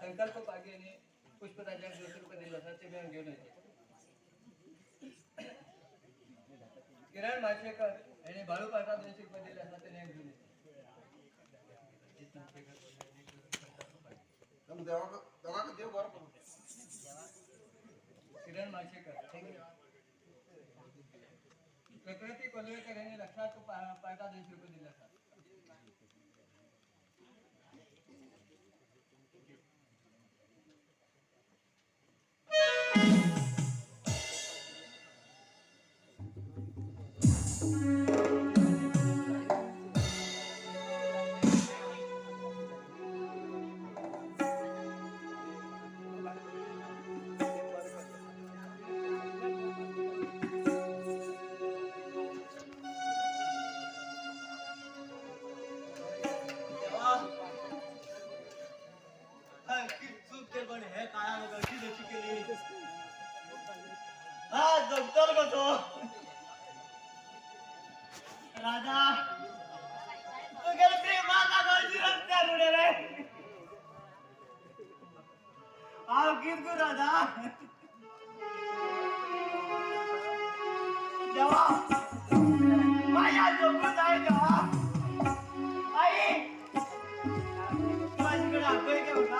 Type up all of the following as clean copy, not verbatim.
संकल्प पागी यांनी पुष्पराजाक 200 रुपये दिले आसा ते बी घेवन येचे. किरण माशेकर यांनी बाळू पाटला 200 रुपये दिले आसा ते घेऊन येचे. किरण माशेकर. प्रकृती कोलवेकर यांनी लक्षात पाटा 200 रुपये दिले आसा. राधा तुगेले प्रेमाचा गळजी रस्त्यार उडयले हांव कितें करूं राधा? देवा माया जगूं जाय देवा. आई म्हाजे कडेन आपय घेवना.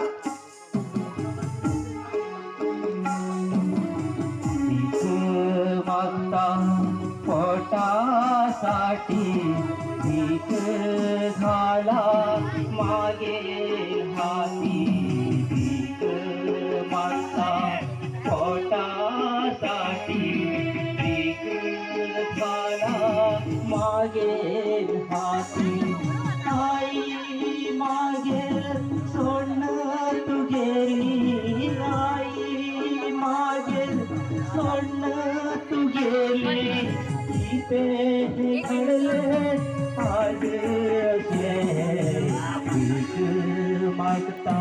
मागता पोटासाठी भीक घाला मागे हाती. भीक मागता पोटासाठी भीक घाला मागे हाती. आई मागे सोडून तू गेली. आई मागे सोडून तू गेली. कितें घडलें आज अशें. भीक मागता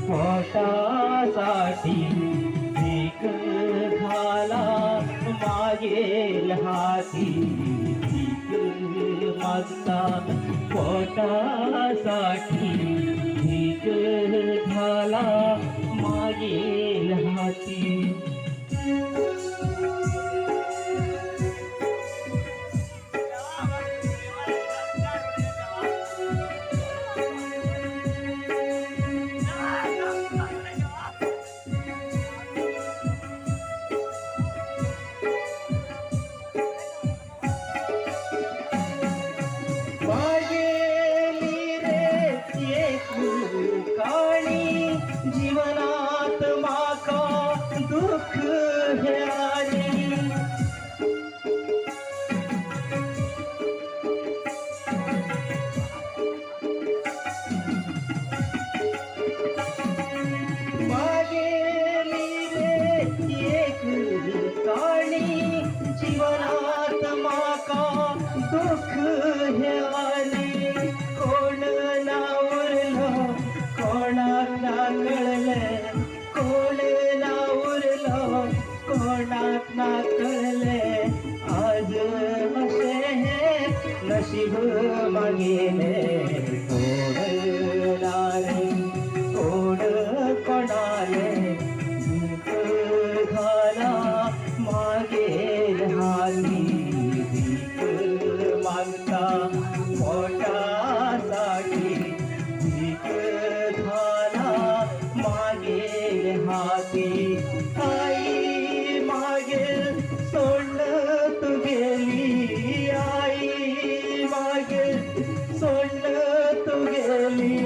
पोटासाठी भीक घाला मागेल हाती. भीक मागता पोटासाठी भीक घाला मागेल हाती. जीवनात माका दुःख हे आले. मागेली रे एक काणी जीवनात माका दुःख हे आले. कोण ना उरलो कोणाक ना कळले. कोण ना उरलो कोणाक ना कळले. आज अशें हें नशीब मागेले. कोण ना रे कोण कोणाले भीक घाला मागेल हाती. भीक मागता पोटासाठी भीक घाला मागेल हाती. आई मागेल सोडून तू गेली. आई मागेल सोडून तू गेली.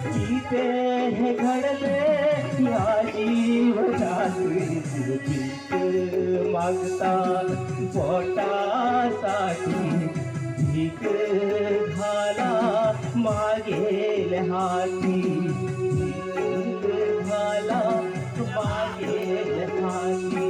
कितें घडलें ह्या जीवनात. भीक मागता पोटासाठी भीक घाला मागेल हाती. भीक घाला मागेल हाती.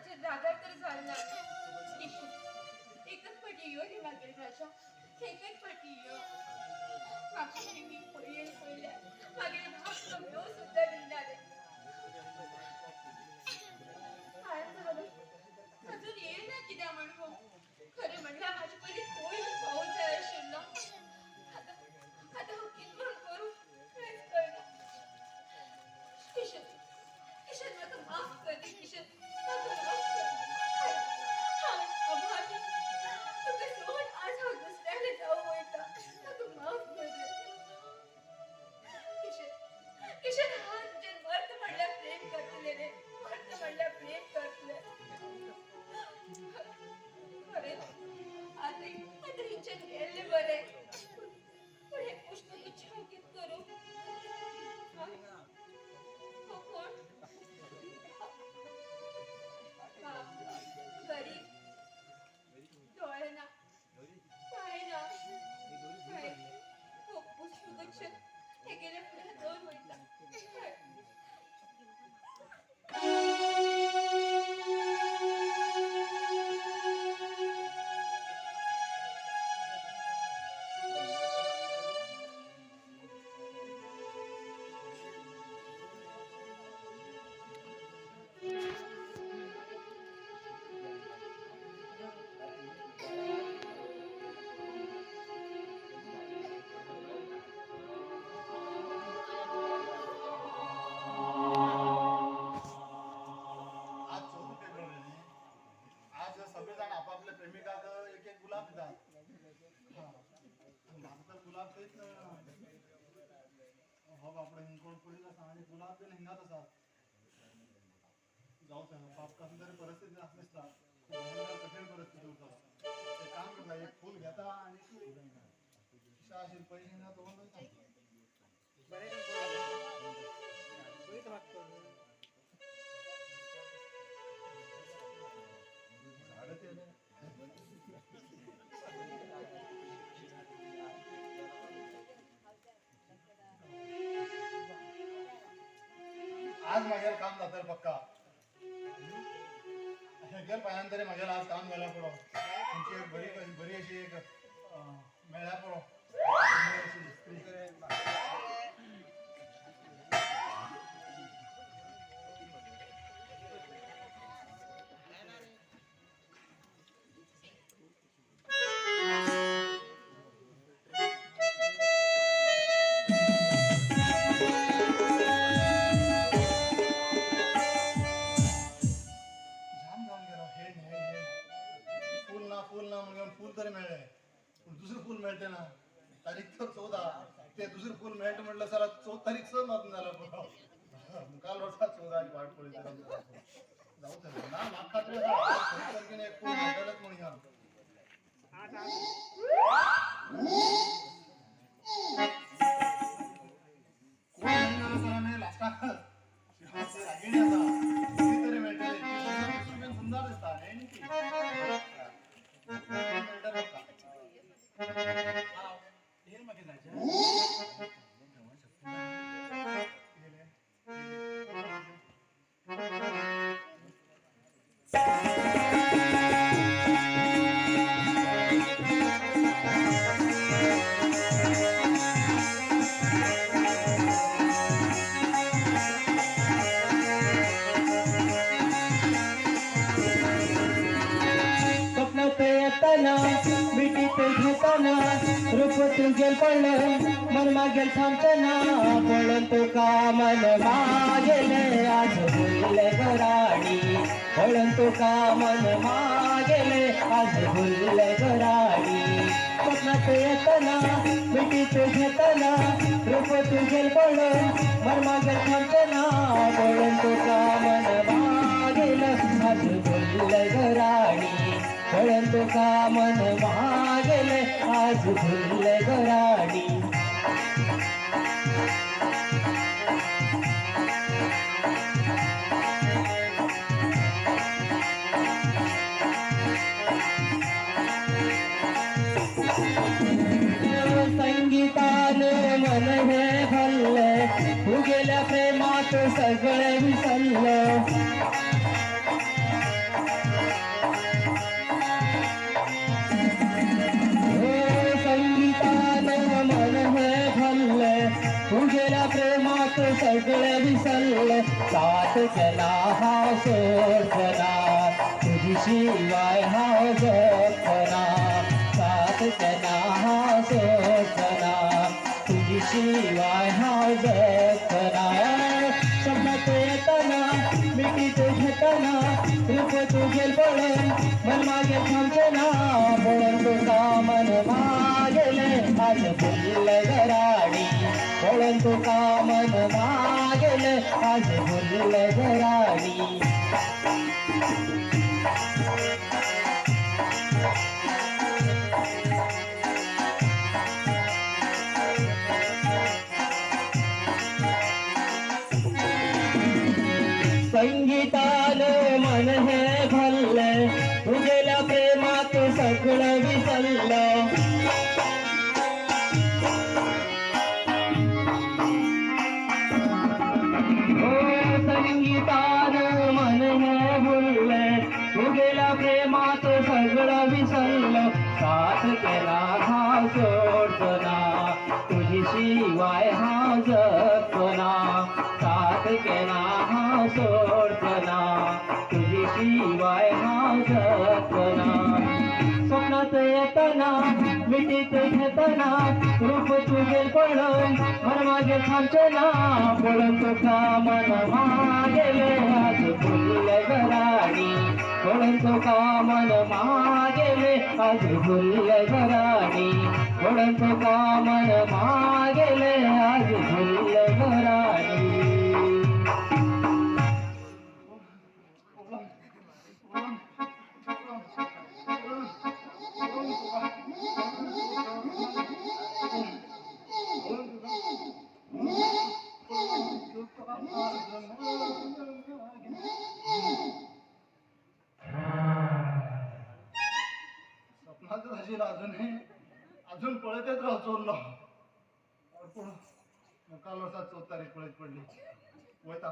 माझ्या रागार तर जाल ना. किशन, एकच फाटी यो रे मागीर राजा, एकच फाटी यो. म्हाका मी पळयल पळयल्यार मागीर भाग कमयो सुद्दां दिना रे. काय झालं अजून येना कित्याक म्हण हो. खरें म्हणल्यार म्हाजे पयलीं खंय पावूंक जाय आशिल्लो. आतां आतां हांव कितें म्हण करूं कांयच कळना. किशन, किशन म्हाका माफ कर रे किशन, म्हाका माफ कर. हांव अभागी, तुका सोड आज हांव दुसऱ्याले जावं वयता. म्हाका माफ कर रे किशन. किशन, हांव तुजेर मर्त म्हणल्यार प्रेम करतलें रे, मर्त म्हणल्यार प्रेम करतलें. खरें आतां आतां हिंच्यान गेल्लें बरें. पूण हें पुष्पगुच्छ हांव कितें करूं? हो कोण? बाप गरीब, दोळे ना, पांय ना. काय हो पुष्पगुच्छ हेगेले फुडें दवर वयता. हय. आज 14 फेब्रुवारी. आज सगळे जण आपापल्या प्रेमिकाक एक एक गुलाब दितात. म्हाका तर गुलाब थंयच मेळना. हो बापडो हिंग कोण पडीत आसा आनी गुलाब बीन हिंगाच आसा. जावं थंय बाप कसली तरी परिस्थिती आसली दिसता. खूब भयंकर कठीण परिस्थिती उरता. ते काम करता, एक फूल घेता आनी खिशा आशिल्ले पयशे हिंगा दवरून वयता. झाडां ते आज मागेल काम जातलें पक्का. हेगेल पांयान तरी मागेल आज काम जाल्यार पुरो. तुमची एक बरी बरी अशी एक मेळ्ळ्यार पुरो अशी स्त्री. जाम जावन गेलो. हेड हेड हेड फूल ना, फूल ना म्हणून फूल तरी मेळ्ळें, पूण दुसरें फूल मेळटें ना. तारीख तर 14, ते दुसरें फूल मेळटा म्हणल्यार सर 14 तारीख स मारून जाल्यार पुरो. मुखार वर्सा 14 वाट पळयता जावं थंय ना. म्हाका खात्री आसा खंय तारखेन एक फूल मेळटलेंच म्हूण हिंगा. कोण हिंगा सर न्ही लास्टाक रागिणी आसा ती तरी मेळटली. ती सुंदर बीन सुंदर दिसता न्ही न्ही ती मेळटा पक्का. गेले. स्वप्नात येताना मिठीत घेताना रूप तुझे पडलं मन मागेल थांबताना. पळून तुका मन मागेले आज भुलले गराणी. पळून तुका मन मागेले आज भुलले गराणी. स्वप्नात येताना मिठीत घेताना रूप तुझे पडलं मन मागेल थांबताना. पळून तुका मन मागेल आज भुलले गराणी. पळून तुका मन मागेले आज भुलले गराणी. संगीतान मन हे भरले, तू गेल्या प्रेमात सगळे विसरलं. साथ केला हांव सोडचना तुजी शिवाय हांव जगना साथ केला हांव सोडचना तुजी शिवाय हांव जगना सपनात येताना मिठीत घेताना रूप तुझे पळोवन मन मागे थांबचेना पळोवन तुका मन मागेले आज फुल्ल घराणी पळोवन तुका मन मागेले आज फुल्ल घराणी. संगीतान मन हे भरले तुझेल्या प्रेमात सगळं विसरलं. हो संगीतान मन हे भुलले तुझेल्या प्रेमात सगळं विसरलं. साथ केला हा सोडचना तुझी शिवाय हा जगना साथ केला हा सोडचना तुझी शिवाय हा जगना. स्वप्नात येताना मिठीत घेताना रूप तुझे पळोवन मन मागे थांबचेना पळोवन तुका मन मागेले आज फुल्ल घराणी पळोवन तुका मन मागेले आज फुल्ल घराणी पळोवन तुका मन मागेले आज फुल्ल घराणी. सपनातच आशिल्लो अजूनही अजून पळयतच राव चोरलो. पूण मुखार वर्सा 14 तारीख पळयत पडली वयता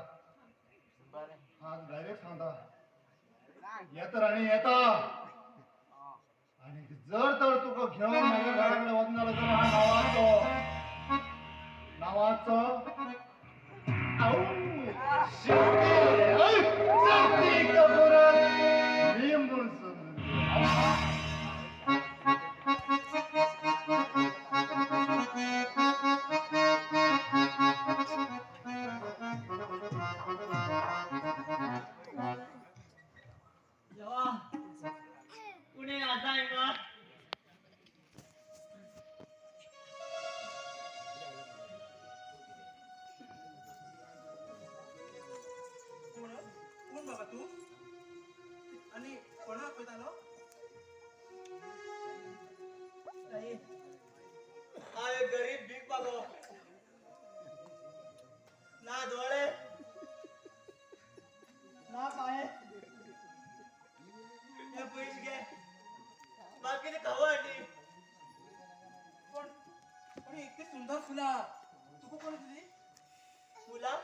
आज डायरेक्ट सांगता येता राणी येता. आणि जर तर तुका घेवन म्हज्या घरा कडेन वचना जाल्यार हांव नांवाचो नांवाचो कपूर मी म्हूण समजून. पुणे आता हिंगा कोण बाबा तू आणि कोणा आपयतालो? ताई हांव एक गरीब भीक मागो ना दोळे ना पांये हे पयशे घे म्हाका कितें खावं हाडली. पण पण इतकी सुंदर फुलां तुका कोण दिली? फुलां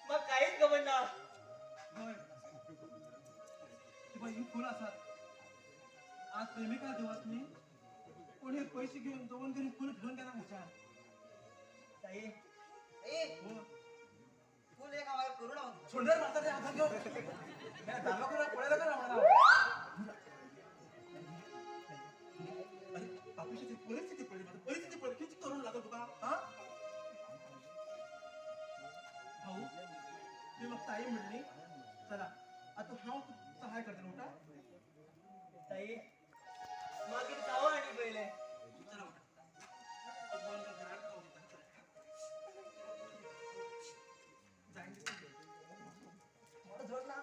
म्हाका कांयच खबर ना. हय ती ही फुलां आसात आज प्रेमिका दिवस न्ही कोण हे पैसे घेवन दोन तरी फूल घेवन गेला म्हज्यान. ताई हो फूल एक हांव करून हांव सुंदर मारता ते हातान घेवन जालो करा पळयलो करा म्हणा. अरे बापूची ती परिस्थिती पडली म्हाका परिस्थिती पडली कितें करूंक लागलो तुका हा भाऊ तुवें म्हाका ताई म्हणली चला आतां हांव तुका सहाय करतलो उठा. ताई मागीर खावं हाडली पयलें. चला उठा बंद कर घरात खावं दिता चला जायन दिसता थोडो जोर ना.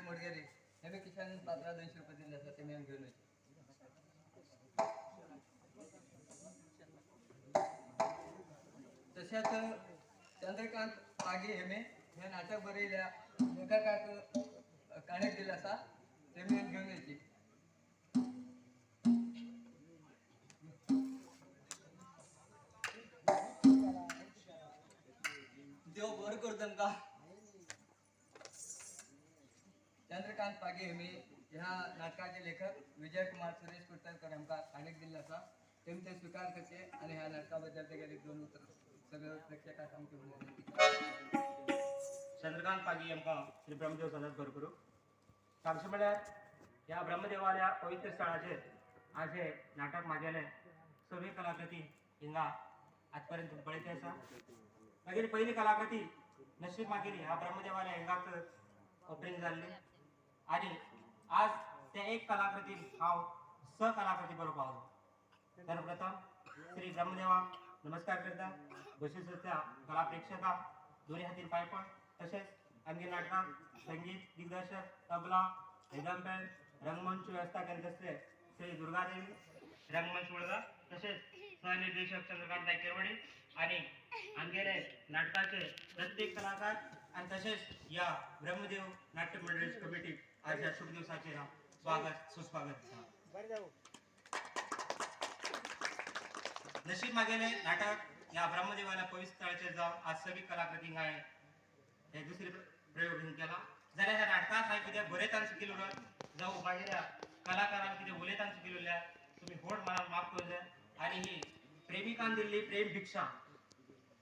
मोडगेरी हेमी किशन पात्रा 200 रुपये दिले आसा तेमी घेवन वयचे. तशेंच चंद्रकांत पागी हेमी हे नाटक बरयल्या लेखकाक काणेक दिल्लें आसा तेमी घेवन वयची. देव बरो कर तांकां. चंद्रकांत पागी हेमी ह्या नाटकाचे लेखक विजय कुमार सुरेश कुडतरकर हांकां काणेक दिल्लें आसा तेमी ते स्विकार करचे आनी ह्या नाटका बद्दल तेगेले 2 उतरां सगळे प्रेक्षकांक सांगचे म्हणून. चंद्रकांत पागी आमकां श्री ब्रह्मदेव सदांच बरो करूं. सांगचें म्हळ्यार ह्या ब्रह्मदेवाल्या पवित्र स्थळाचेर आज हे नाटक मागेले सगळी कलाकृती हिंगा आजपर्यंत पळयते आसा. मागीर पयली कलाकृती नशीब मागेली ह्या ब्रह्मदेवाल्या हिंगाच ओपनिंग जाल्ली आनी आज ते एक कलाकृतीन हांव 6 कलाकृती बरोवंक पावलो. सर्वप्रथम श्री ब्रह्मदेवाक नमस्कार करता, बशिल्ल्या कला प्रेक्षकांक दोन्ही हातीन पांय पड, तशेंच आमगे नाटकां संगीत दिग्दर्शक तबला रिदम बँड रंगमंच व्यवस्था केल्ले आसले श्री दुर्गादेवी रंगमंच मुळगांव, तशेंच सहनिर्देशक चंद्रकांत नायक केरवडी आनी आमगेले नाटकाचे प्रत्येक कलाकार आनी तशेंच ह्या ब्रह्मदेव नाट्य मंडळीची कमिटी आज ह्या शुभ दिवसाचेर हांव स्वागत सुस्वागत दिता. नशीब मागेले नाटक ह्या ब्रह्मदेवाल्या पवित्र स्थळाचेर जावन आज सगळी कलाकृती हांवें हे दुसरे प्रयोग हिंग केला. जाल्यार ह्या नाटकाक हांवें कितें बरयतान चुकील उरत जावं मागेल्या कलाकारान कितें उलयतान चुकील उरल्यार तुमी व्हड मनान माफ करूं जाय. आनी ही प्रेमिकान दिल्ली प्रेम भिक्षा,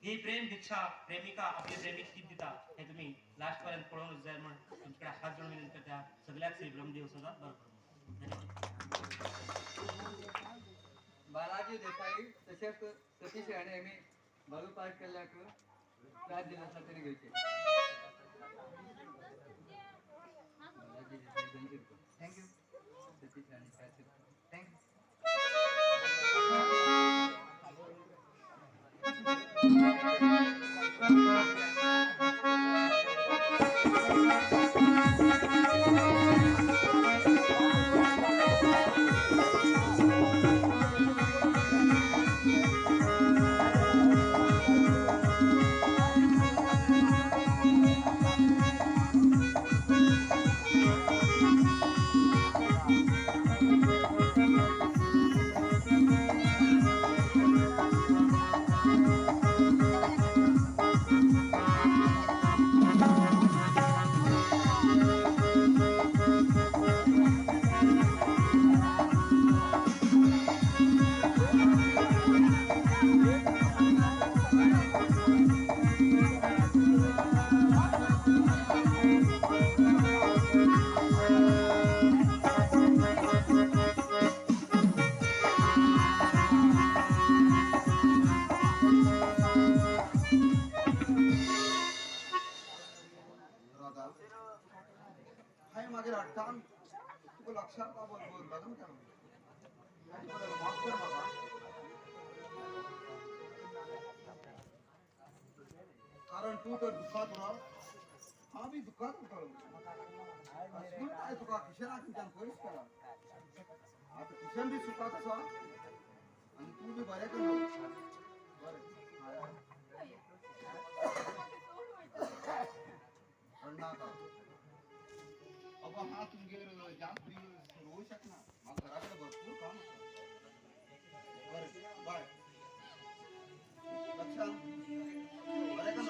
ही प्रेम भिक्षा प्रेमिका आपले प्रेमीक कितें दिता हें तुमी लास्ट पर्यंत पळोवंक जाय म्हूण तुमचे कडेन हात जोडून विनंती करता. सगळ्याक श्री ब्रह्मदेव सदांच बरो करूं. धन्यवाद. बालाजी देसाई तशेंच सतीश राणे हेमी बालू पास केल्ल्याक प्रायज दिला आसा तेणी घेवचे. बालाजी देसाई 200 रुपया. Thank you. Satish Rane 400 रुपया. Thank you. Radha हांवें मागीर हट्टान तुका लक्षांत बरोबर लग्न केलें. माफ कर म्हाका. कारण तूं तर दुःखात उरप, हांव बी दुःखात उरतलो. म्हणून हांवें तुका किशनाक तुमच्यान पयस केला. आतां किशन बी सुखात आसा आनी तूं बी बरें कर. बरें रडनाका अगो, हांव तुमगेर जास्त दीस रोवूं शकना, म्हाका घरा कडेन भरपूर काम आसा. बरें बाय. लक्षांत बरें कर.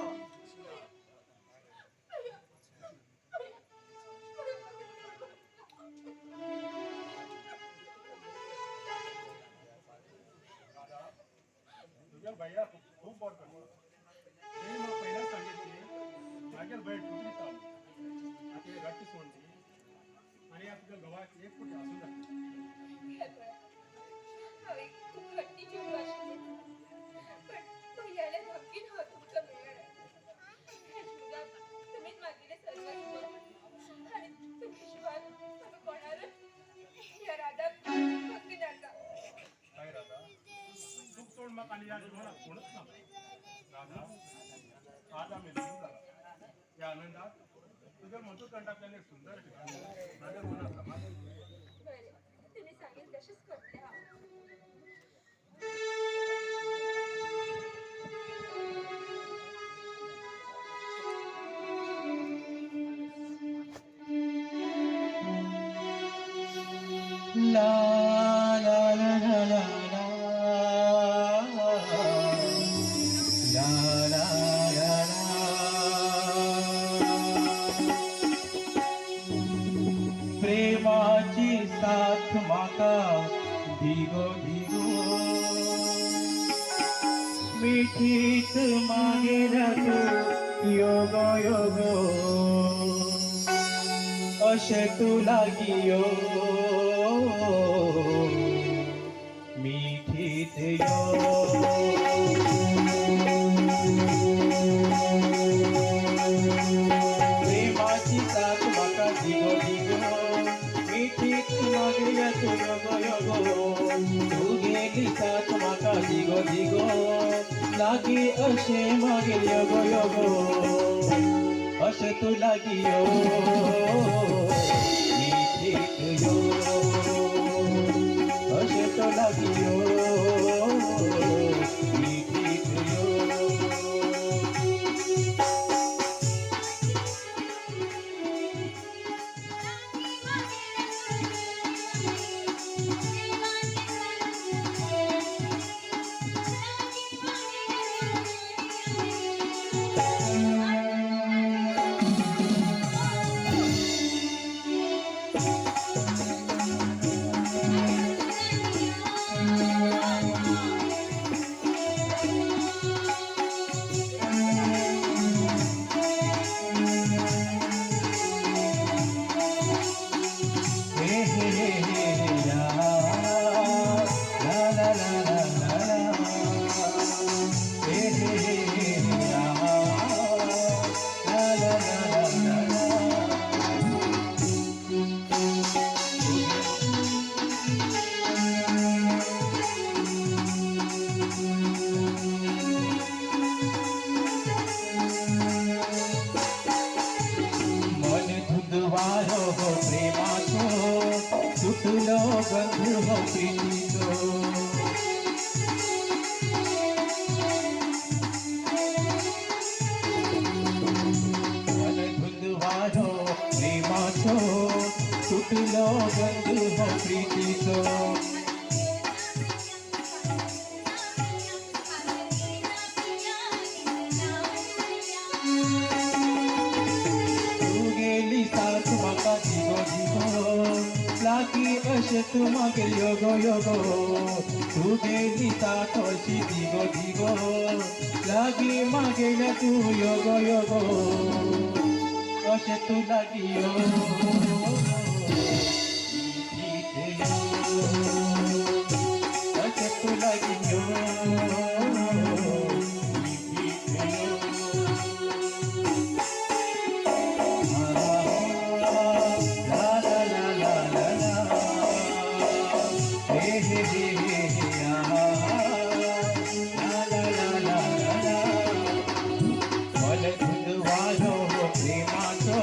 तुज्या भैया खूब बरो करता. तेणी म्हाका पयल्याच सांगितली मागीर भंय तुजी चालू आतां हे रट्ट सोडली आनी ह्या तुज्या घोवाक एक फुटी आसूं जाय. हे पळय, हांव एक खूब हट्टी चेडूं आशिल्लें, पण भैयाल्या धमकीन हांव तुमकां मेळ्ळें. ह्या जिवितांत तुमीच मागीले सर्वस्व आनी तुमचे शिवाय म्हाका कोणारूच ह्या राधाक भक्ती नाका. काय राधा, तुक सोड म्हाका आनी ह्या जिवनात कोणूच ना. राधा, आज आमी लग्न जाला, ह्या आनंदात तुझ्या मधुकंठ आपल्याला एक सुंदर माझ्या मनात. बरें, तुमी सांगेल तशेंच करतलें हांव. ला ला ला ला ला ला ला ला ला ला. प्रेमाची साथ म्हाका धिगो धिगो, मिठीत मागेल्या तूं योगो योगो, अशें तूं लागीं यो, मिठीत यो. प्रेमाची साथ म्हाका धिगो धिगो, मिठीत मागल्या तूं योगो योगो, तुगेली साथ म्हाका धिगो धिगो, लागीं अशें मागीर योगो योगो, अशें तूं लागीं यो, मिठीत यो, अशें तूं लागीं यो, मिठीत यो. हे हे हे हे ला ला ला ला ला ला, हे हे हे हे ला ला ला ला ला ला. मन धुंदवारो हो प्रेमाचो, सुटलो गंध हो प्रीतीचो. मन धुंदवारो प्रेमाचो, सुटलो गंध हो प्रीतीचो. तुगेली साथ म्हाका धिगो धिगो, लागीं अशें तूं मागीर योगो योगो, तुगेली साथ अशी धिगो धिगो, लागीं मागेल्या तूं योगो योगो, अशें तूं लागीं यो, मिठीत यो, अशें तूं लागीं यो, मिठीत यो. ला ला ला ला ला ला, हे हे हे हे हे आ, ला ला ला ला ला ला. मन धुंदवारो हो प्रेमाचो,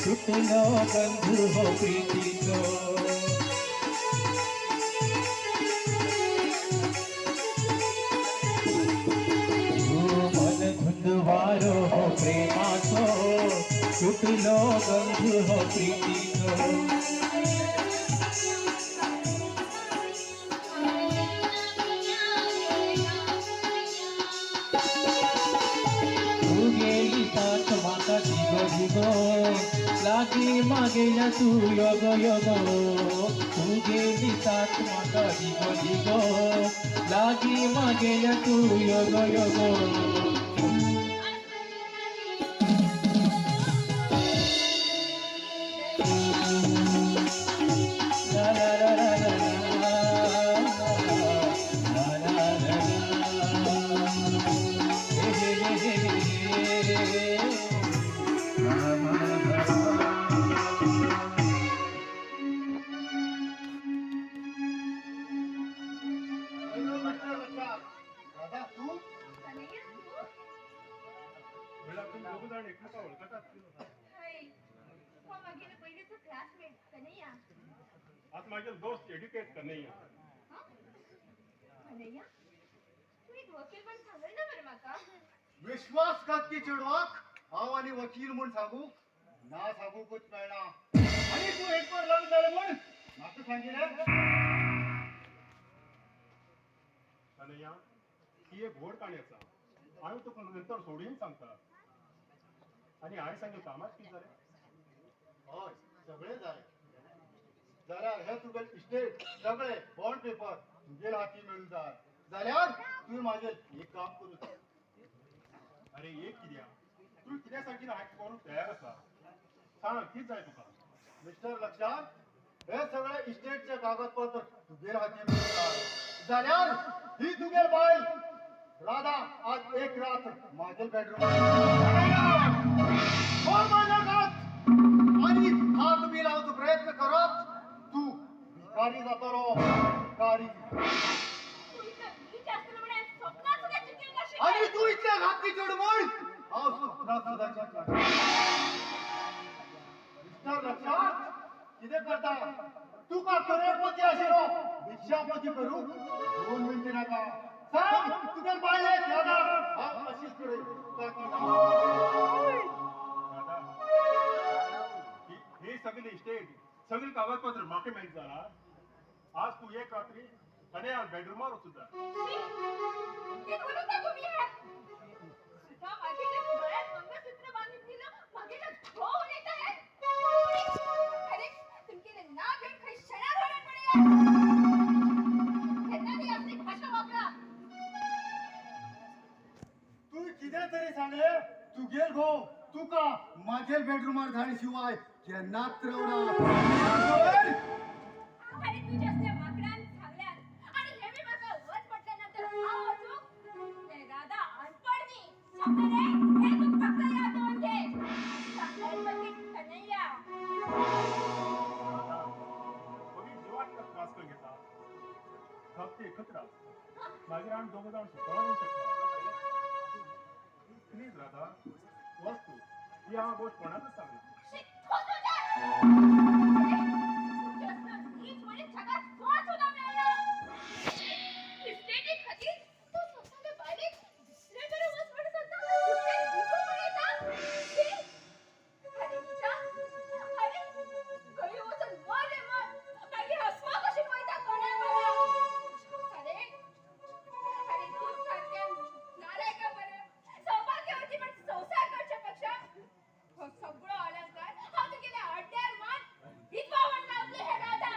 सुटलो गंध हो प्रीतीचो. मन धुंदवारो हो प्रेमाचो, सुटलो गंध हो प्रीतीचो. तुगेली साथ म्हाका धिगो धिगो, लागीं मागेल्या तूं योगो योगो, तुगेली साथ म्हाका धिगो धिगो, लागीं मागेल्या तूं योगो योगो. ला ला ला ला ला ला ला ला ला, हे हे हे हे हे. राधा तू कन्हैया तूं? आज माझे दोस्त एड्युकेट कन्हैया. कन्हैया तू एक वकील पण सांगल ना बरं म्हाका. विश्वासघातकी चेडवाक हांव आनी वकील म्हूण सांगू ना सांगूकूच मेळना. आनी तूं एक बार लग्न जालें म्हूण म्हाका सांगिलें. कन्हैया ही एक व्हड काणी आसा. हांवें तुका नंतर सोडून सांगता. आनी हांवें सांगलें कामाच कितें जालें? हय सगळें जालें. जाल्यार हे तुगे इस्टेट सगळे बॉन्ड पेपर तुगेल हाती मेळूं जाय. जाल्यार तुवें म्हाजें एक काम करूं जाय. अरे एक कित्याक तूं कितें सांगीन हांवें करूंक तयार आसा. सांग कितें जाय तुका? मिस्टर लक्षात हे सगळे इस्टेटचे कागदपत्र तुगेल हाती मेळूं जाय. जाल्यार ही तुगेल बायल राधा आज एक रात माझ्या बेडरूम आणि हात बी लावचो प्रयत्न करत तू भिकारी जातलो. भिकारी. आणि तू इतल्या घातकी चेडूं म्हूण हांव सुद्दां सुद्दां. मिस्टर लक्षात कितें करता? तुका करोडपती आशिल्लो भिक्षापती करूं 2 मिनटां नाका. सांग तुगे बायलेक राधा हांव अशीच करूं. राधा ही सगळी इस्टेट सगळी कागदपत्र म्हाका मेळट जाला. आज तूं एक रात्री कन्हैया बेडरुमार वचूं जाय. तूं कितें तरी सांगलें तुगेल घोव तुका माझेल बेडरुमार धाड शिवाय केन्नाच रावना. अरे तुझ्या असल्या माकडान सांगल्यान आणि हे मी म्हाका वच पडल्यानंतर हांव वचूंक ते राधा अनपड न्ही. समजलें? हे तूं फक्त याद दवर घे. एडवोकेट कन्हैया. राधा पगी जिवाक त्रास करून घेता. फक्त एकच रात मागीर आमी दोग जाण सुखान रावंक शकता. प्लीज राधा वच तूं. ही हांव गोश्ट कोणाकच सांगना. सगळो अलंकार हांव तुगेल्या अड्ड्यार मान विधवा म्हण लावतली हे राधा.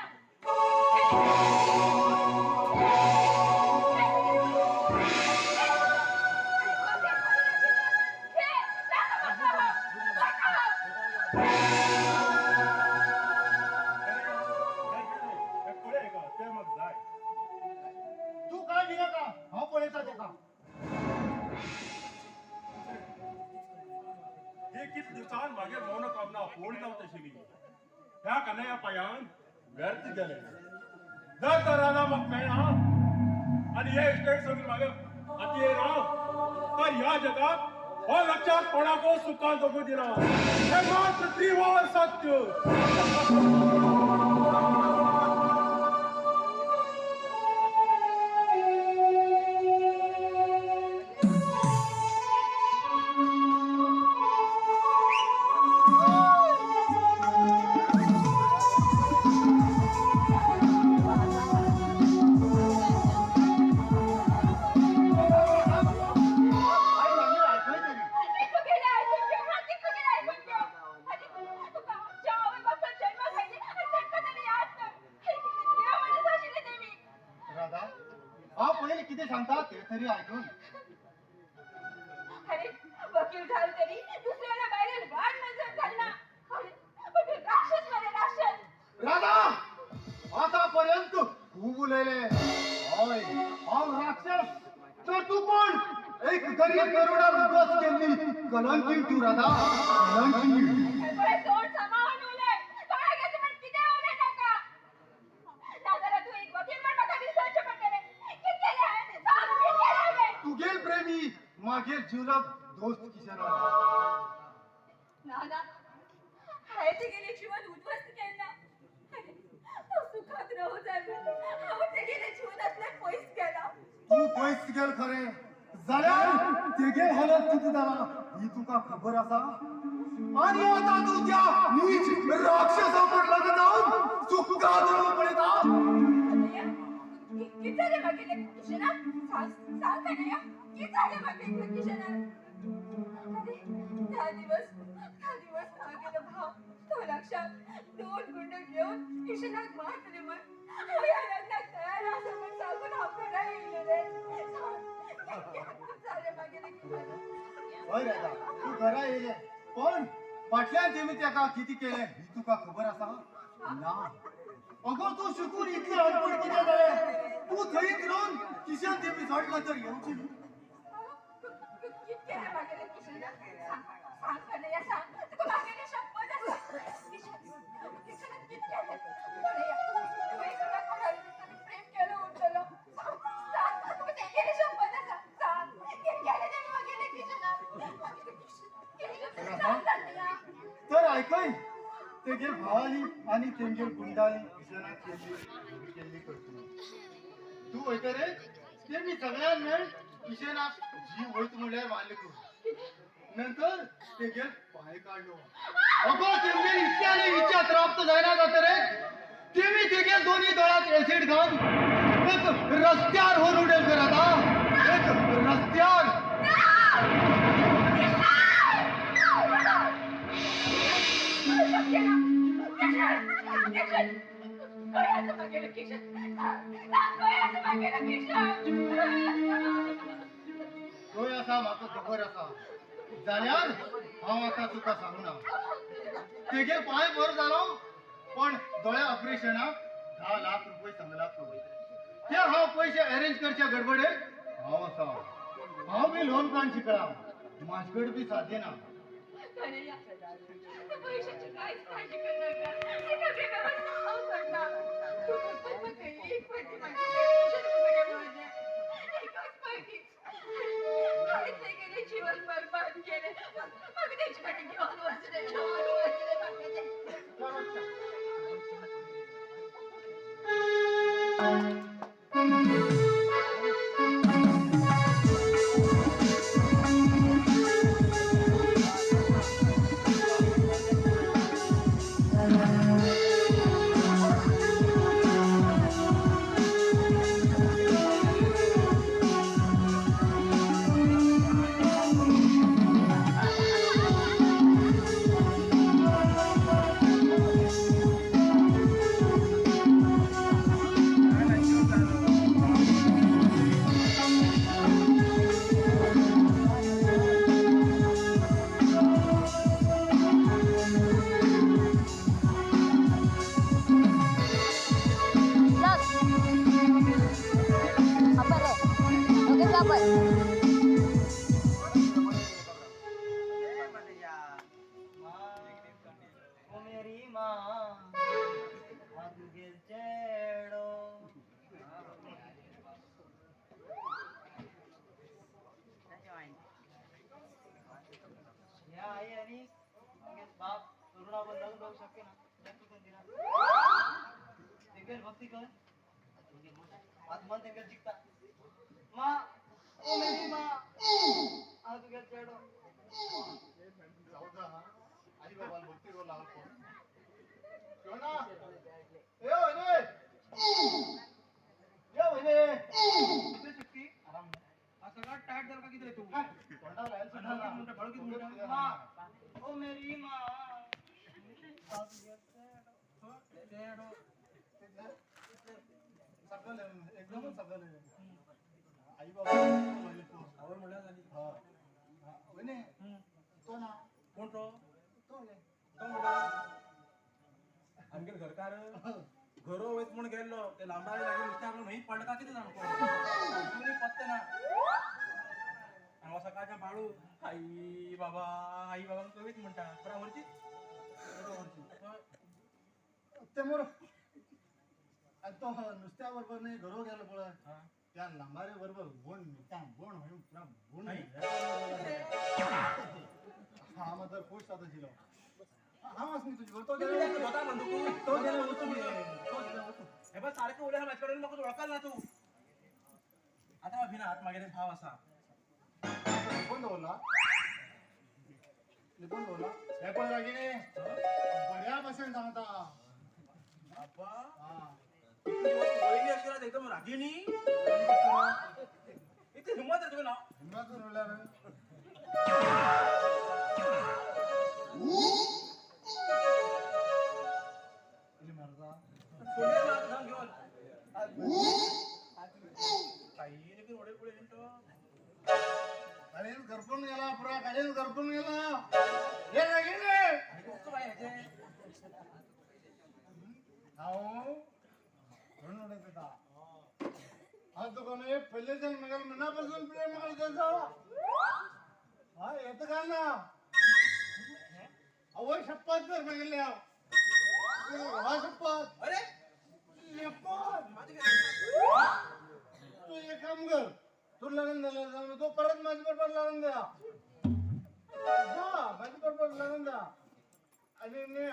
पळय का तें म्हाका जाय. तूं काय भिनाका हांव पळयता तेका. हे कितले दिवसान मागीर मनोकामना पूर्ण जावत आशिल्ली. ह्या कन्हैया पांयान व्यर्थ गेले. जर तर राधा म्हाका मेळना आनी हे इस्टेट सगळी मागीर हाती येना तर ह्या जगात हो लक्षात कोणाकूच सुखान जगूं दिना. हें मात्र त्रिवार सत्य. आई सांगलें आयकय तरी. राधा हांव पयलीं कितें सांगता तें तरी आयकून. अरे वकील झाल तरी दुसऱ्याला बायलेन वाड नजर घालना. अरे पण तू राक्षस मरे राक्षस. राधा आतापर्यंत खूब उलयले. हय हांव राक्षस तर तूं कोण? एक गरीब गरुडा उद्ध्वस्त केल्ली कलंकीण तूं राधा कलंकीण. पळय तोंड सांबाळून उलय. तोंडाक येता म्हण कितें उलय नाका. नाजाल्यार तूं एक वकील म्हण म्हाका विसरचें पडटलें. कितें केलें हांवें? सांग कितें केलें हांवें? तुगेल प्रेमी मागीर जिवलग दोस्त किशना. ना ना हांवें तुगेलें जीवन उद्ध्वस्त केलें ना. अरे तो सुखान पयस गेल खरें जाल्यार तेगे हालत कितें जाला ही तुका खबर आसा. आनी आतां तूं त्या नीच राक्षसा फट लग्न जावन सुखात रावूंक पळयता. कितें जालें मागीर किशनाक? सांग सांग कन्हैया, कितें जालें मागीर किशनाक? अरे 10 दिवस 10 दिवस मागेलो भाव तो लक्षात दोन गुंड घेवन किशनाक मारतले म्हण हांव ह्या लग्नाक तयार आसा म्हण सांगून हांव घरा येयलें रे. सांग कितें जालें मागीर किशनाक? हय राधा, तूं घरा येयलें पण फाटल्यान तेमी तेका कितें केलें ही तुका खबर आसा ना? अगो तूं शिकून इतलें अनपड कितें जालें? तूं थंयच रावन किशन तेमी सोडला तर येवची न्ही. कितें केलें मागीर किशनाक? सांग सांग कन्हैया सांग, तुका मागेली शपथ आसा. किशन किशनाक कितें केलें कन्हैया? तुवें सुद्दां कोणाली तरी प्रेम केलो उरतलो. सांग सांग, तुका तेगेली शपथ आसा. सांग कितें केलें तेमी मागेलें किशनाक? सांग कन्हैया. तर आयकय, तेगेर भावाली आनी तेंगेर गुंडाली किशनाक केल्ली केल्ली करतली. तूं वयता रे तेमी सगळ्यान मेळ किशनाक जीव वयत म्हणल्यार मारले करून नंतर तेगेर पांय काडलो. अगो तेमगेर इच्छा आनी इच्छा प्राप्त जायना जाता रे तेमी तेगेर दोनी दोळ्यात एसिड घालून एक रस्त्यार व्हरून उडयल करात. एक रस्त्यार. शक्य ना किशन, किशन खंय आसा मागेलो किशन? सांग खंय आसा मागेलो किशन? खंय आसा म्हाका खबर आसा जाल्यार हांव आतां तुका सांगना. तेगेर पांय बरो जालो पण दोळ्या ऑपरेशनाक 10 लाख रुपये सांगला पळय. ते हांव पयशे अरेंज करच्या गडबडेक हांव आसा. हांव बी लोन काडून शिकला, म्हाजे कडेन बी साध्य ना. कन्हैया, पैशाची कांयच काळजी करनाका. ती सगळी वेवस्था हांव करता. तूं फक्त म्हाका एक फावटी मागेलें किशन उगडें म्हणलें, एकच फावटी. हांवें तेगेलें जीवन बरबाद केलें. म्हाका तेजे कडेन घेवन वच रे, घेवन वच रे म्हाका तें. Apa re? Oke, apa? ओ मेरी माँ, हांव तुगेल चेडो. ह्या आई आनी तुगेल बाप तरुणा बंद जावंक शक्य ना. तूं दिना तेगेल भक्ती कर, आत्मा तेंगेल जिखता. मा, ओ मेरी मा, हांव तुगेल चेडो. जाऊ आई बाबाला भक्ती करून लावलो फोन. ना ए वहिनी, ये वहिनी. कितले सुट्टी हा सगळा टायट झाला का किती रे तू? तोंडाला लायल सुद्धा ना. म्हणटा बाळू किती म्हणटा? मा, ओ मेरी मा, हांव तुगेल चेडो. चेडो. सगळं एकदमच सगळं आई बाबा आवय म्हणल्यार जाली. हा वहिनी, तो ना. कोण तो? तो रे. तो म्हणटा आमगेर घरकार घरो वयत म्हूण गेल्लो ते लांबाळे लागीं नुस्त्याक न्हंयत पडला का कितें जाण कोण पत्ते ना. आनी हो सकाळच्या बाळू आई बाबा आई बाबा कवीत म्हणटा बराबरची. ते मोर आणि तो नुस्त्या बरोबर नाही घरो गेलो पळय त्या लांबारे बरोबर बोण त्या बोण म्हणून पुरा बोण. हा मात्र खुश जाता शिलो. हांव आसा न्ही तुजे बरोबर. तो गेलो, तो गेलो वचूं, तो गेलो वचूं. हे बघ सारखं उलय म्हाजे कडेन, म्हाका वळखल ना तूं आतां. भिनात मागीर भाव आसा. लिपून दवरला लिपून दवरला हे पण रागिणी बऱ्या भशेन सांगता. बाबा वयली आशिल्ला एकदम रागिणी इतली हिम्मत रे तुगे ना. हिम्मत म्हणल्यार इली मारता फुडें मार धांव घेवन काळीज करपून गेला पुरा काळीज करपून गेला. हे रागिणी हांव म्हणून उडयता आज तुका न्हय पयलेच्यान म्हगेल्या मना पासून प्रेम करता. हा येता काय ना आवय शपथ तर म्हगेल्या हा शपथ. अरे शपथ तू एक काम कर तू लग्न झालं तो परत माझ्या बरोबर लग्न द्या. हा माझ्या बरोबर लग्न द्या. आणि मी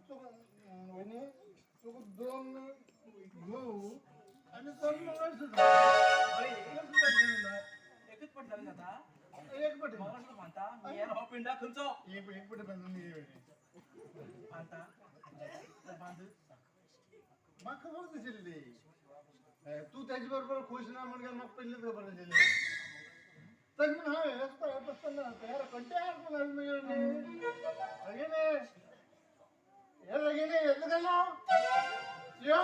तुका वहिनी तुका दोन घोव आणि दोन मंगळसूत्र एकच पट लग्न जाता. एक पट मंगळसूत्र बांधता मी हो पिंडा खंयचो एक एक पट बांधून बांधता बांध. म्हाका खबर आशिल्ली तू त्याच्या बरोबर खुश ना म्हणून म्हाका पयलींच खबर आशिल्ली. तशें म्हण हांव हेच पळयत तयार कंट्यार रागिणी हे रागिणी येता काय ना यो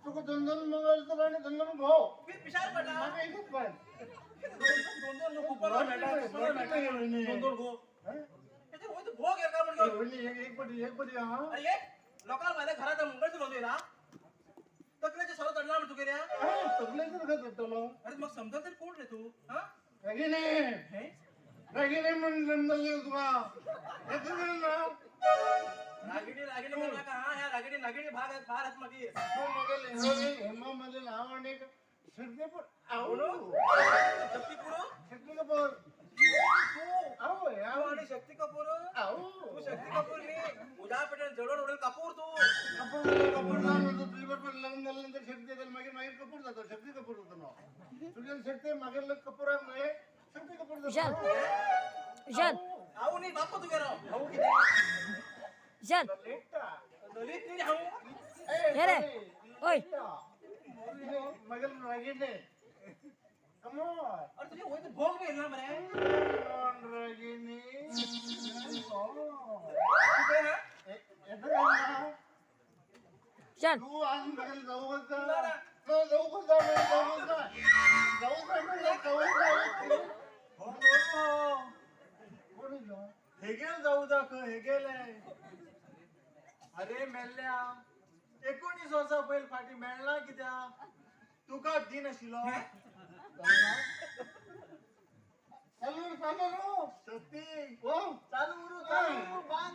तुका दोन दोन मंगळसूत्र आणि दोन दोन घोव पिशार पडला म्हाका एकूच पाय दोन दोन दोन दोन घोव भोग येता म्हणून एक पटी एक पटी. हा अरे लोकांक भायल्या घरात मंगळसूत्र घालून येयला तकलेचे सरो चडला म्हण तुगेल्या. तकलेचेर खंय चडटलो. अरे मग समजल तरी कोण रे तू. हा रागिणी रागिणी म्हण समजले तुका येता ना. रागिणी रागिणी म्हणू नका. हा ह्या रागिणी नागिणी भाग आहेत फार आहेत मागीर. तू मगेले हेमा मध्ये नाव आणि शक्तीपूर आवडो शक्तीपूर शक्ती कपूर तू आहो आणि शक्ती कपूर आहो तू शक्ती कपूर नी उद्या पेटून जडून उडेल कपूर तू. कपूर कपूर नाव म्हणतो तुझ्या बरोबर लग्न झाल्यानंतर शक्ती येते मागीर मागीर कपूर जातो शक्ती कपूर जातो नाव तुझ्या शक्ती मागीर कपूराक मागीर शक्ती कपूर जातो. विशाल आऊ नी बापू तुगेलो आऊ कितें विशाल ललित नी हांव हे रे ओय मगेर रागिणी कम ऑन. अरे तुझे वय तर भोग बी येयला मरे. रागिणी विशाल तू आज मगेल जाऊ कसं जाऊ कसं जाऊ कसं जाऊ जाऊ. हेगेल जाऊ दाख हेगेल. अरे मेल्ल्या 19 वर्सां पयल फाटीं मेळना कित्याक तुका दिन आशिल्लो. चालू चालू शक्ती हो चालू उरू चालू बांध.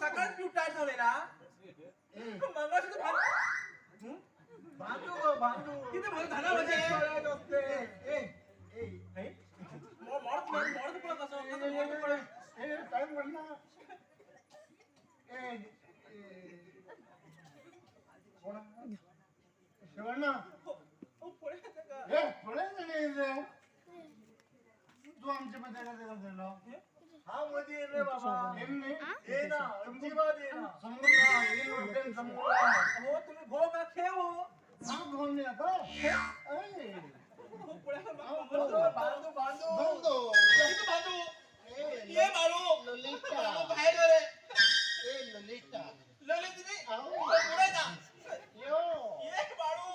सकाळीच पिवटार झालेला मंगळसूत्र बांधू गो बांधू कितें म्हण झाला म्हणजे ए मोडत मोडत पळत कसो ए टाइम पडना. ए कोण शिवण्णा हे पळय रे तू आमच्या मध्ये कसं करतलो. हा मदी रे बाबा ये ना अजिबात ये ना समजून येईल वाटेन समजून. हो तुम्ही भोग खेळ हो. हा भोग नाही आता. बांधू बांधू बांधू बांधू ये बाळू ललिता बाहेर रे. ए ललिता ललित नी पुढे जा. यो ये बाळू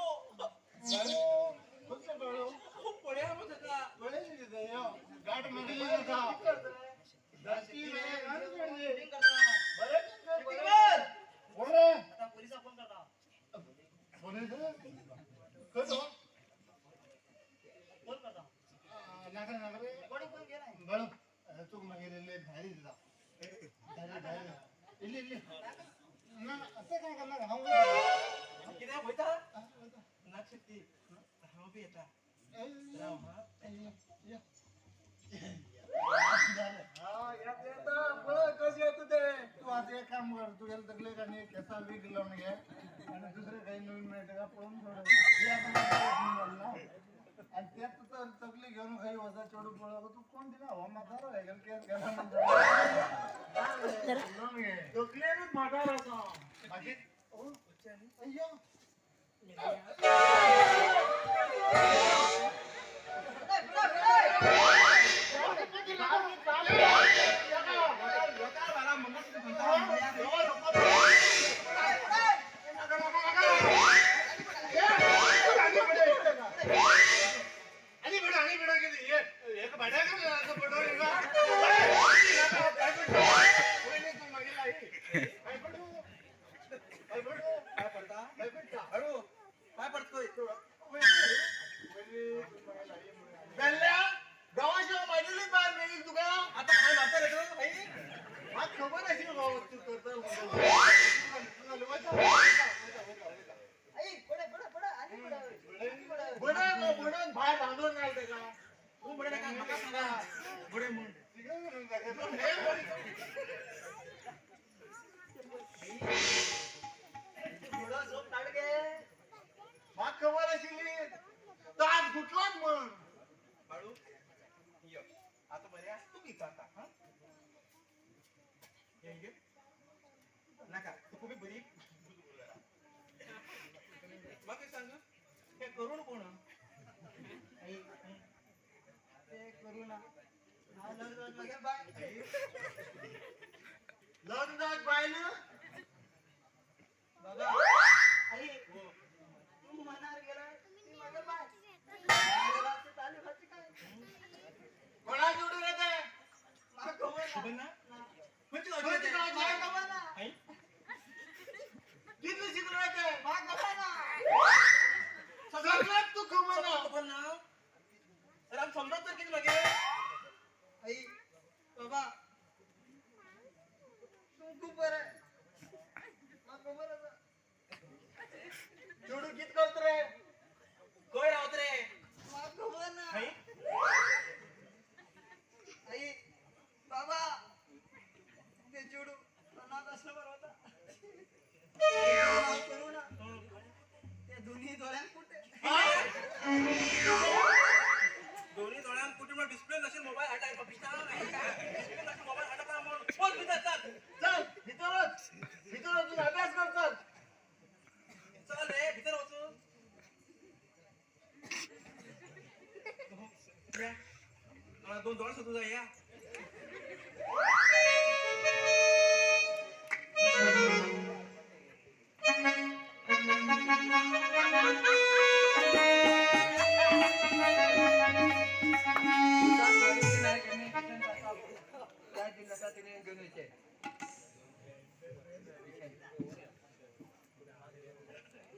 बाळू कोणतं बाळू पळ्या मग त्याचा पळे तिथे यो गाठ मारली जाता दस्ती रे गाठ मारली. बरं कोण रे आता पोलिसाक फोन करता. पोलीस खंय फोन करता. नाका नाका रे कोणी फोन केलाय. बाळू तुका मागीर इल्ले भारी दिता भारी भारी इल्ली इल्ली ना असं काय करणार हांव कित्याक वयता ना शक्ती हांव बी येता राव. हा कशी येत ते तू आता एक काम कर तू गेलं तकले आणि केसा वीक लावून घे आणि दुसरे काही नवीन मिळते का पळून सोड. तेच तर तकली घेऊन खंय वचा चेडू पळोवंक तूं कोण दिना हो म्हातारो हेगेल केस गेला तकलेनूच म्हातारो आसा मागीर अय्यो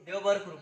देव बर करू.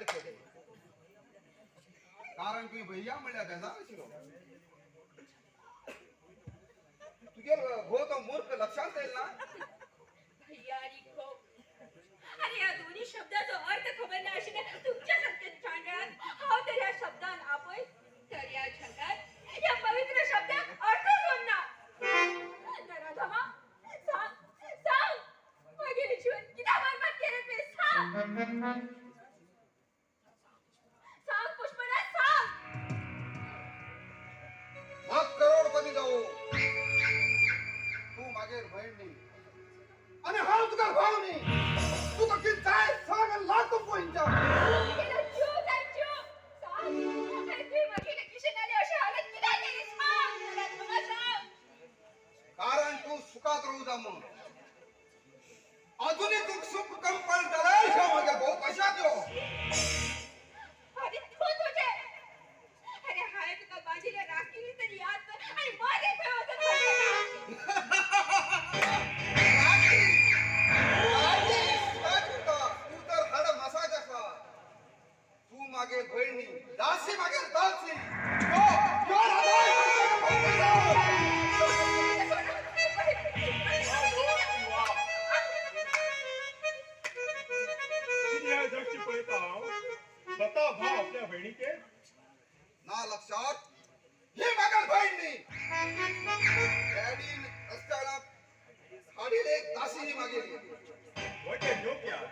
आसतली. कारण तुवें भैया म्हणल्यार बेजार आशिल्लो. तुगे घो तो मूर्ख लक्षांत येईल ना. भैया आणि घो, अरे ह्या दोन्ही शब्दाचो अर्थ खबर ना आशिल्ल्या तुमच्या सारख्या चांडळान हांव तर ह्या शब्दान आपय तर ह्या जगात ह्या पवित्र शब्दाक अर्थच उरना. नराधमा, सांग सांग मागेलें जीवन कित्याक बरबाद केलें तुवें? सांग सांग पुष्पराज, सांग. मग करोडपती जाऊ तू मागेर भयण न्ही आनी हांव तुका भाव न्ही. तुका कितें जाय सांग आनी लाग तुमकां. म्हगेलो जीव जाय जीव. सांग, आनी तुवें म्हगेले किशनाली अशी हालत कित्याक केली? सांग नराधमा, सांग. कारण तू सुखात राहू जा म्हणून. अजूनही तुका सुख कमी पडलें जाल्यार ह्यो म्हज्या घोव कशाक यो. अरे तूं तुजें, अरे हांवें तुका बांदिल्ल्या राखीनी तरी याद कर आनी मरे खंय वचून पडलें. राखी राखी सुखाक उरता. तूं तर हाड मसाज आसा. तूं मागेर भयण न्ही, दासी मागेर दासी. यो यो राधा. जगची पळयता हांव स्वता भाव आपल्या भयणीचे ना लक्षात. ही मागेर भयण न्ही. डॅडीन रस्त्यार हाडिल्ली एक दासी ही मागेली. What a joke यार,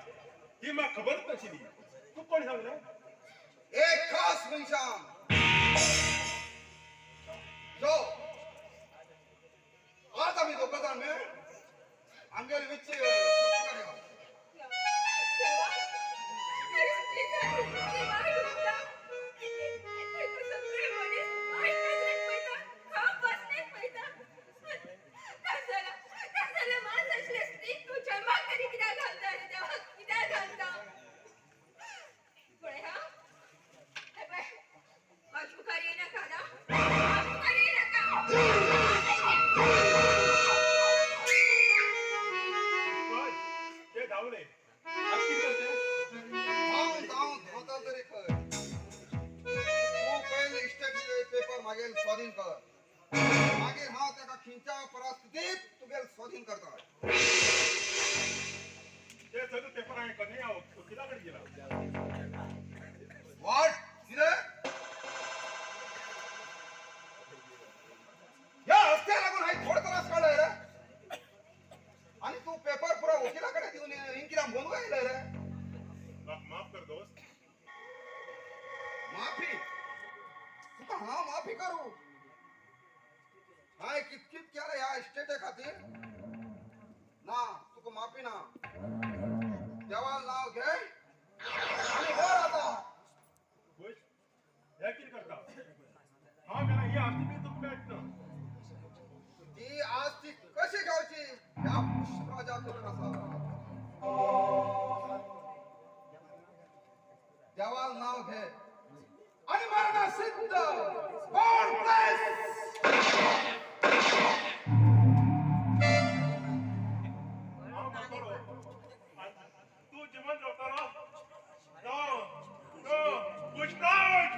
ही म्हाका खबरच नाशिल्ली. तूं कोण सांगलें? एक खास मनशान जो आज आमी दोग जाण मेळ आमगेले विच्चे. ते धांवले. आतां कितें करचें? हांव धांव धांवता तरी खंय. तूं पयलीं इस्टेट पेपर मागीर स्वाधीन कर. मागीर हांव ताका खंयच्या परिस्थितीत तुगेल स्वाधीन करता. ते सगळे पेपर हांवें कन्हैया वकिला कडेन दिला. What कितें? ह्या रस्त्या लागून हांवें थोडो त्रास काडला रे. आनी तूं पेपर पुरो वकिला कडेन दिवन हिंग कित्याक मोनूंक आयलो रे? म्हाका माफ कर दोस्त. माफी? तुका हांव माफी करूं? हांवें कित कित केलें ह्या इस्टेटे खातीर. ना, तुका माफी ना. देवान नांव घे आनी वर आतां. खुश हें कितें करता? हांव मेला ही आस्ती बी तुका मेळटा ना. ती आज ती कशी घेवची ह्या पुष्पराजा खबर आसा. देवान नांव घे आनी मरणा सिद्ध. God bless. हांव मरतलो, तूं जिवंत रावतलो. No no Pushpraj.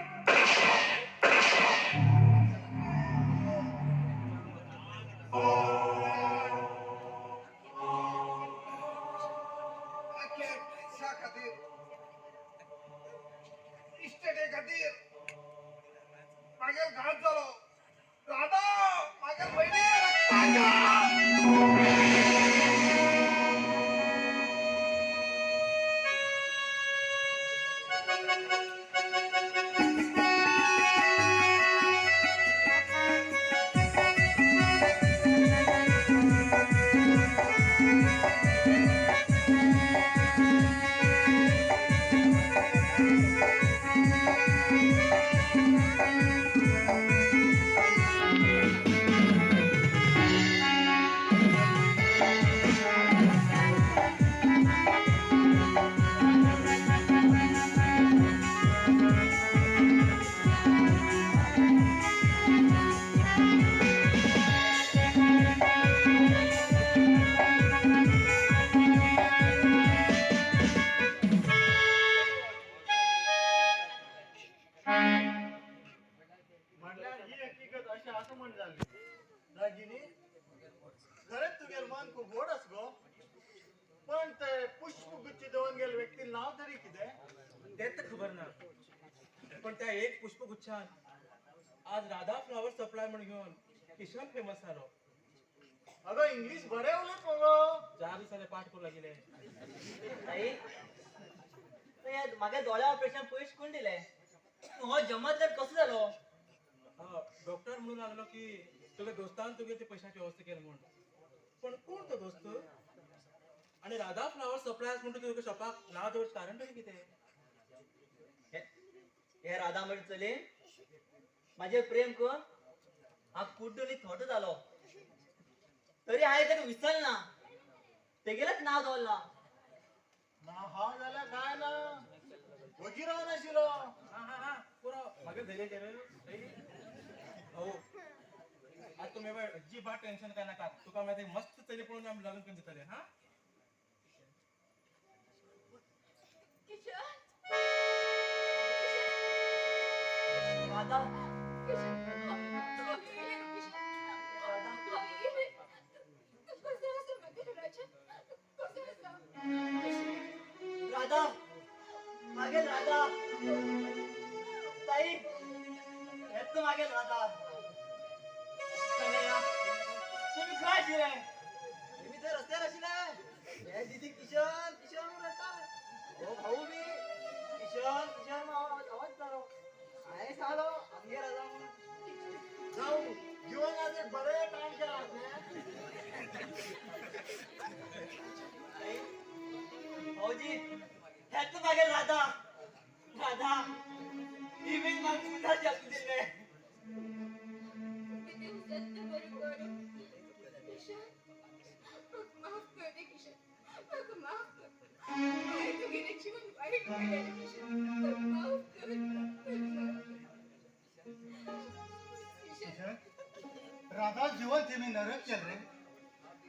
पैशा खातीर, इस्टेटे खातीर मागीर घात जालो. राधा मागीर भयणी. आसा म्हण जाली. रागिनी, खरेंच तुगेल मन खूब व्हड आस गो. पण ते पुष्पगुच्छ दवरून गेले व्यक्ती नाव तरी कितें? तेच तर खबर ना. पण त्या एक पुष्पगुच्छान आज राधा फ्लावर सप्लाय म्हणून घेऊन किशन फेमस जालो. अगं इंग्लिश बरें उलयत मगो. 4 दिसांनी पाठ करूं लागिले. ताई, म्हागे दोळ्या ऑपरेशन पयशे कोण दिले? हो जमतदार कसो जालो? डॉक्टर म्हणून लागलो की तुगे दोस्तान तुगे ते पैशाची व्यवस्था केली म्हूण. पण कोण तो दोस्त? आणि राधा फ्लावर सप्लायर्स म्हणून तुगे शॉपाक नांव दवरचें कारण तरी कितें? हे राधा म्हणजे चली माझे प्रेम कर हांव कुड्डो थोटो जालो तरी हांवें ताका विसरना, तेगेलेच नांव दवरलां. ना हा जाल्यार काय ना वगी राव नाशिल्लो. हा हा हा पुरो म्हागे धैर्य भाऊ, आज तुमी अजिबात टेन्शन काय नाका. तुका मागीर मस्त चली पळोवन आमी लग्न करून दितले. हा किशन, राधा, किशन, किशन, कसं आसा म्हागे राजा? कसं आसा? राधा, मागे राधा, ताई, हेच मागे राधा. तुम्ही खंय आशिल्ले? मी थंय रस्त्यार आशिल्ले. हे दिदी किशन किशन म्हूण रडटा. हो भाऊ बी किशन किशन आवाज जालो. हांवें सांगलो आमगे राधा म्हूण. जावं जिवनात एक बरें काम केलां. भाऊजी, हेच मागे राधा. राधा ही बीन म्हाका सुद्दां जल्म दिल्लें. सत्य बरें करूं किशन, म्हाका माफ कर रे किशन, म्हाका माफ कर. हांवें तुगेलें जीवन वायट केलें रे किशन, म्हाका माफ कर. किशन, राधा जीवन तेमी नरक केलें रे.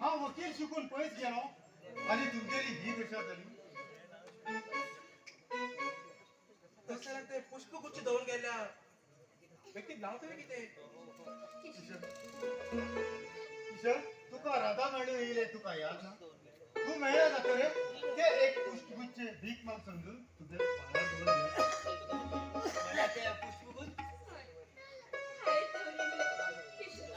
हांव वकील शिकून पयस गेलो आनी तुमगेली ही दशा जाली. तशें जाल्यार ते पुष्पगुच्छ दवरून गेल्ल्या व्यक्तीक नांव तरी कितें? किशन, किशन, तुका राधा मेळून येयलें तुका याद ना? तूं मेळ्ळा जातरे ते एक पुष्पगुच्छ भीक माग समजून तुगे पांयार दवरून म्हणल्यार ते पुष्पगुच्छ हांवें दवरिल्लें किशन,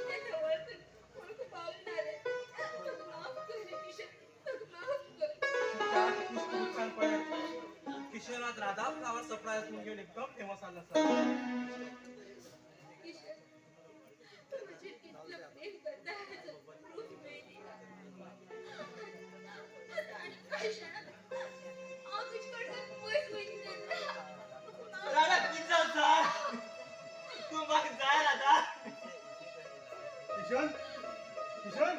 तेका वळखून वळखून पावलें ना रे. म्हाका माफ कर रे किशन, म्हाका माफ कर. त्या पुष्पगुच्छान पळय किशन आज राधा फ्लावर सप्लायर्स म्हणून घेवन एकदम फेमस जाल्लो आसा. किशन, तूं म्हजेर कितलो प्रेम करता हाचो प्रूफ मेळ्ळी. आतां आनी कांय जाणा, हांव तुजे कडल्यान पयस वयतलें. राधा कितें जावं? तूं म्हाका जाय राधा. किशन, किशन,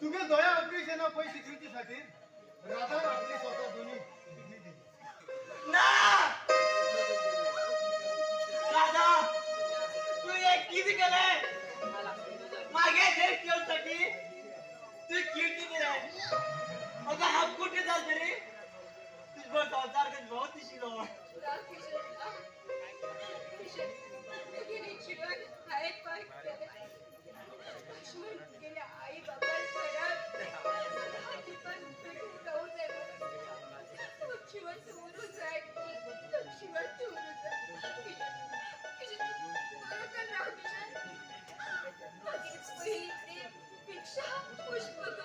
तुगे दोळ्या ऑपरेशना पयशे दिवचे खातीर राधान आपली स्वता दोन्ही किडनी दिली. ना राधा, तूं हें कितें केलें? मागे देश घेवसाठी तूं किडनी दिलें. अगं हांव कुठे जाल तरी तुजो संवसार भोंवत दिशिल्लो. ना किशन, ना किशन, तुगेलें जीवन हांवें पाड केलें. अशें म्हूण तुगेल्या आई बापायक घरात दिपान पेटून रावूं जाय. तूं जिवंत उरूं जाय, तूं जिवंत उरूं जाय. किशन, किशन, तूं बरो कर राव किशन. मागीर पयलीं ते भिक्षा पुष्पगुच्छ